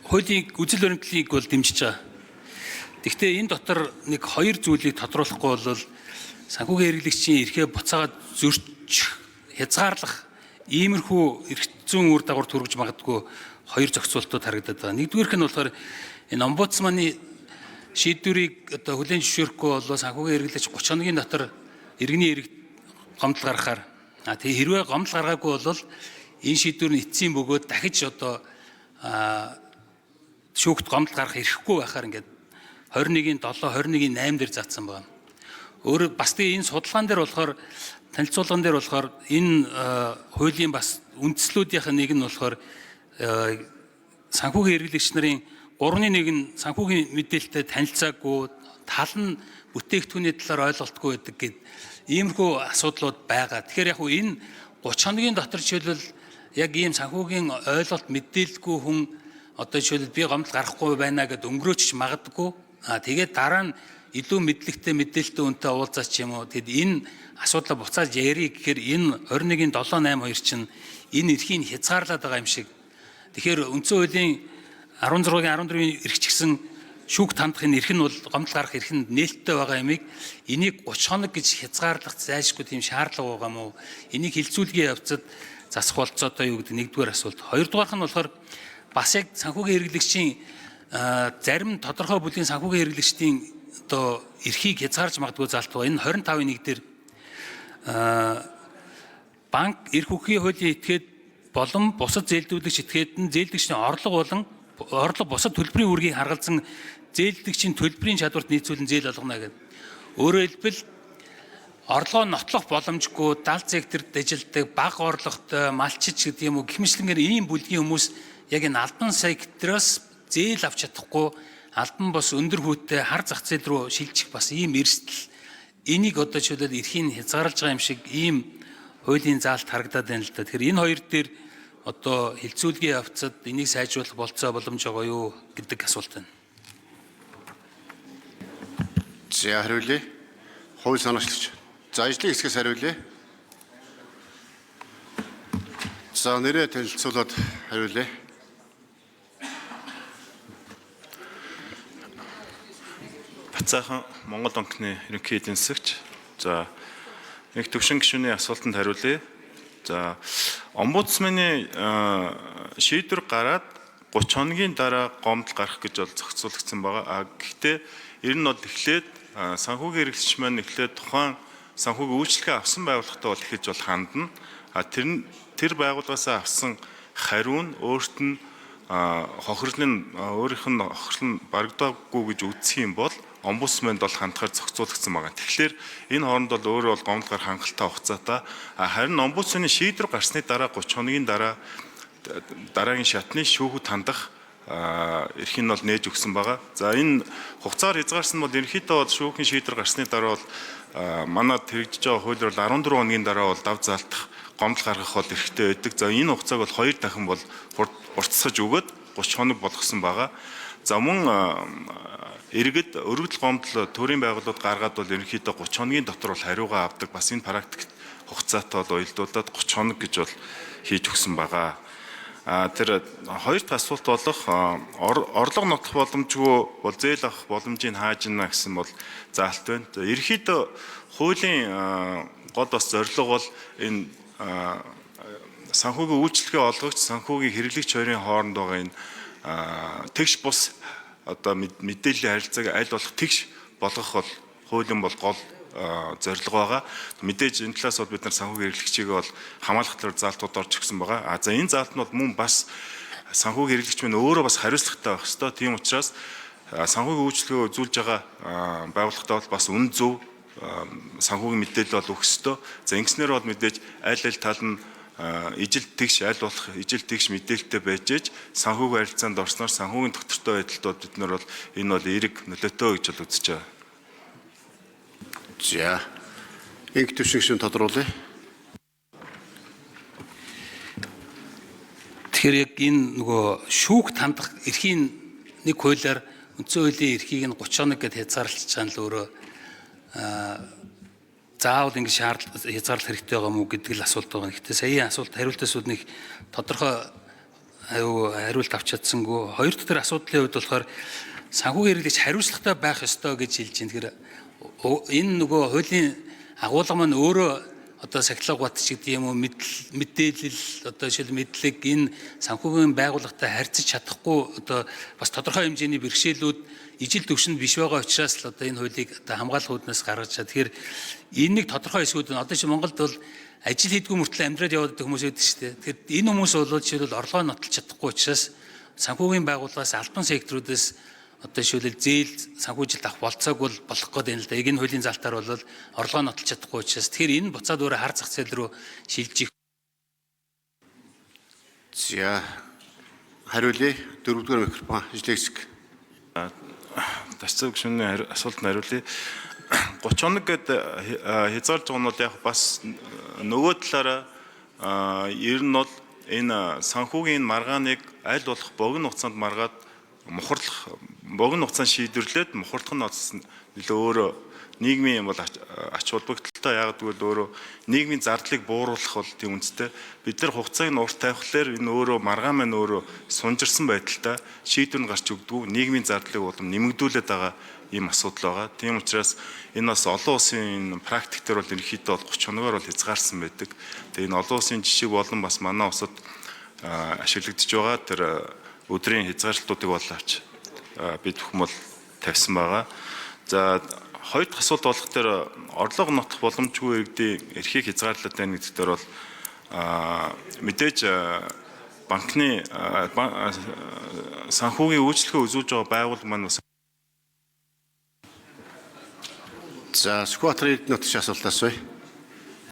Хуулийн үзэл баримтлалыг бол дэмжиж байгаа. Гэхдээ энэ дотор нэг хоёр зүйлийг тодруулахгүй бол санхүүгийн хэрэглэгчийн эрхээ буцаагаад зөрчих, хязгаарлах иймэрхүү эрх зүйн үр дагавар төрөж магадгүй хоёр зохицуултууд харагдаад байгаа. Нэгдүгээрх нь болохоор энэ омбудсманы шийдвэрийг одоо хүлээн зөвшөөрөхгүй бол санхүүгийн хэрэглэгч 30 хоногийн дотор иргэний эрэг гомдол гаргахаар тэгээ хэрвээ гомдол гаргаагүй бол энэ шийдвэр нь эцсийн бөгөөд дахиж одоо шүүхт гомдол гаргах эрхгүй байхаар ингээд 21-ийн 7, 21-ийн 8 дээр заасан байна. Өөр бас тэгээ энэ судалгаан дээр болохоор танилцуулган дээр болохоор энэ хуулийн бас үндслүүдийнх нь нэг нь болохоор санхүүгийн хэрэглэгч нарын 3-ны 1 нь санхүүгийн мэдээлэлтэй танилцаагүй, тал нь бүтээгдэхүүний талаар ойлголтгүй байдаг гэд иймэрхүү асуудлууд байгаа. Тэгэхээр яг энэ 30 хоногийн дотор жишээлбэл яг ийм санхүүгийн ойлголт мэдээлэлгүй хүн одоо жишээлбэл би гомдол гаргахгүй байна гэд өнгөрөөч магадгүй. Тэгээд дараа нь илүү мэдлэгтэй мэдээлэлтэй үнтэй уулзаач юм уу. Тэгэд энэ асуудлаа буцааж ярих гэхээр энэ 21-ийн 7 8 2 чинь энэ эрхийг хязгаарлаад байгаа юм шиг. Тэгэхээр үндсэн хуулийн 16-гийн 14-ийн эрх ч гэсэн шүүхт хандах энэ эрх нь бол гомдол гаргах эрх нь нээлттэй байгаа юмыг энийг 30 хоног гэж хязгаарлах зайлшгүй тийм шаардлага байгаа мó. Энийг хилцүүлгийн явцад засах болцоотой юу гэдэг нэгдүгээр асуулт. Хоёрдугаарх нь болохоор бас яг санхүүгийн хэрэглэгчийн зарим тодорхой бүлгийн санхүүгийн хэрэглэгчдийн одоо эрхийг хязгаарч магадгүй заалт байгаа. Энэ 25-ын 1 дээр банк эрх үхий хуулийн этгээд болон бусад зээлдүүлэгч этгээд нь зээлдэгчний орлого болон орлого бусад төлбөрийн үүргийг харгалзан зээлдэгчийн төлбөрийн чадварт нийцүүлэн зээл олгоно гэдэг. Өөрөөр хэлбэл орлогоо нотлох боломжгүй далд секторт ажилладаг бага орлоготой малчиж гэдэг юм уу гэх мэтлэнгээр ийм бүлгийн хүмүүс яг энэ албан сектороос зээл авч чадахгүй албан бос өндөр хүүтэй хар зах зээл рүү шилжих бас ийм эрсдэл энийг одоо жишээлбэл эрхийг хязгаарлаж байгаа юм шиг ийм хуулийн заалт харагдаад байна л да. Тэгэхээр энэ хоёр дээр одоо хилцүүлгийн явцад энийг сайжруулах болцоо боломж байгаа юу гэдэг асуулт байна. За хариулъя. Хууль санаачлагч. За ажлын хэсгээс хариулъя. За нэрээ танилцуулаад хариулъя. Бацаахан Монгол банкны ерөнхий эдийн засагч. За нэг төвшин гишүүний асуултанд хариулъя. За омбудсманы шийдвэр гараад 30 хоногийн дараа гомдол гарах гэж бол зохицуулагдсан байгаа. А гэхдээ ер нь бол эхлээд санхүүгийн хэрэглэгч маань эхлээд тухайн санхүүгийн үйлчилгээ авсан байгууллагатай бол эхэлж бол хандна. А тэр байгууллагаас авсан хариу нь өөрт нь хохирлын өөрийнх нь хохирол нь барагдаагүй гэж үзэх юм бол омбудсманд бол хандахаар зохицуулагдсан байгаа. Тэгэхээр энэ хооронд бол өөрөө бол гомдол гарах хангалттай хугацаатай. Харин омбудсманы шийдвэр гарсны дараа 30 хоногийн дараа дараагийн шатны шүүхэд хандах эрхийг нь бол нээж өгсөн байгаа. За энэ хугацаар хязгаарсан бол ерөнхийдөө бол шүүхийн шийдвэр гарсны дараа бол манад хэрэгжиж байгаа хуулиар бол 14 хоногийн дараа бол дав заалтах гомдол гаргах бол эрхтэй байдаг. За энэ хугацааг бол 2 дахин бол уртасгаж өгөөд 30 хоног болгосон байгаа. За мөн иргэд өргөдөл гомдол төрийн байгууллагууд гаргаад бол ерөнхийдөө 30 хоногийн дотор бол хариугаа авдаг. Бас энэ практик хугацаатай бол уялдуулаад 30 хоног гэж бол хийж өгсөн байгаа. Тэр хоёр дахь асуулт болох орлого нотлох боломжгүй бол зээл авах боломжийг хааж ийна гэсэн бол заалт байна. Ерөнхийдөө хуулийн гол бас зорилго бол энэ санхүүгийн үйлчилгээ олгогч, санхүүгийн хэрэглэгч хоёрын хооронд байгаа энэ тэгш бус одоо мэдээллийн харилцааг аль болох тэгш болгох бол хуулийн бол гол зорилго байгаа. Мэдээж энэ талаас бол бид нар санхүүгийн хэрэглэгчийг бол хамгаалах талаар заалтууд орж ирсэн байгаа. А за энэ заалт нь бол мөн бас санхүүгийн хэрэглэгч минь өөрөө бас хариуцлагатай байх ёстой. Тийм учраас санхүүгийн үйлчилгээ үзүүлж байгаа байгууллагатай бол бас үнэн зөв санхүүгийн мэдээлэл бол өгөх ёстой. За ингэснээр бол мэдээж аль аль тал нь ижил тэгш аль болох ижил тэгш мэдээлэлтэй байж ээж санхүүгийн харилцаанд орсноор санхүүгийн доктортой байдалд бол бид нар бол энэ бол эерэг нөлөөтэй гэж бол үзэж байгаа. За инх төвшин гишүүн тодруулъя. Тэгэхээр яг энэ нөгөө шүүхт хандах эрхийн нэг хуулиар үндсэн хуулийн эрхийг нь 30 хоног гэд хязгаарлаж байгаа нь л өөрөө заавал ингэ шаардлага хязгаарлах хэрэгтэй байгаа мó гэдэг л асуулт байгаа. Гэхдээ саяын асуулт хариултаас үл нэг тодорхой хариулт авч чадсангүй. Хоёр дахь тэр асуудлын хувьд болохоор санхүүгийн хэрэглэгч хариуцлагатай байх ёстой гэж хэлж байна. Тэгэхээр энэ нөгөө хуулийн агуулга маань өөрөө одоо сахилга бат ч гэдэг юм уу, мэдээлэл, одоо жишээл мэдлэг энэ санхүүгийн байгууллагатай харьцаж чадахгүй, одоо бас тодорхой хэмжээний бэрхшээлүүд ижил төвшөнд биш байгаа учраас л одоо энэ хуулийг одоо хамгаалах үүднээс гаргаж чад. Тэгэхээр энэ нэг тодорхой хэсгүүд нь одоо чи Монголд бол ажил хийдгүй мөртлөө амьдраад яваад байгаа хүмүүс байдаг шүү дээ. Тэгэхээр энэ хүмүүс бол жишээлбэл орлогоо нотолж чадахгүй учраас санхүүгийн байгууллагаас, албан секторуудаас одоо жишээлбэл зээл, санхүүжилт авах болцоог бол болох гээд байна л да. Яг энэ хуулийн залтаар бол орлогоо нотолж чадахгүй учраас тэгэхээр энэ буцаад өөрөө хар зах зээл рүү шилжих. За, хариулъя. Дөрөвдүгээр микрофон, ажлын хэсэг. Тасцаг гишүүний асуултанд хариулъя. 30 хоног гээд хязгаарлаж байгаа нь бол яг бас нөгөө талаараа ер нь бол энэ санхүүгийн маргааныг аль болох богино хугацаанд маргаад мухарлах, богино хугацаанд шийдвэрлээд мухарлах нь бас нэлээ өөрөө нийгмийн юм бол ач холбогдолтой. Яг гэвэл өөрөө нийгмийн зардлыг бууруулах бол тийм үнэтэй. Бид нар хугацааг нь урт тавихлаар энэ өөрөө маргаан маань өөрөө сунжирсан байдалтай шийдвэр нь гарч өгдөггүй, нийгмийн зардлыг улам нэмэгдүүлээд байгаа ийм асуудал байгаа. Тийм учраас энэ бас олон улсын практик дээр бол ерөнхийдөө бол 30 хоногоор бол хязгаарсан байдаг. Тэгээ энэ олон улсын жишээ болон бас манай улсад ашиглагдаж байгаа тэр өдрийн хязгаарлалтуудыг бол авч бид бүхэн бол тавьсан байгаа. За, хоёр дахь асуулт болох тэр орлого нотлох боломжгүй иргэдийн эрхийг хязгаарлаад байна гэдэг дээр бол мэдээж банкны санхүүгийн үйлчлэгээ үзүүлж байгаа байгууллага маань бас За, Сүхбаатар Эрдэнэ нутагч асуулт асууя.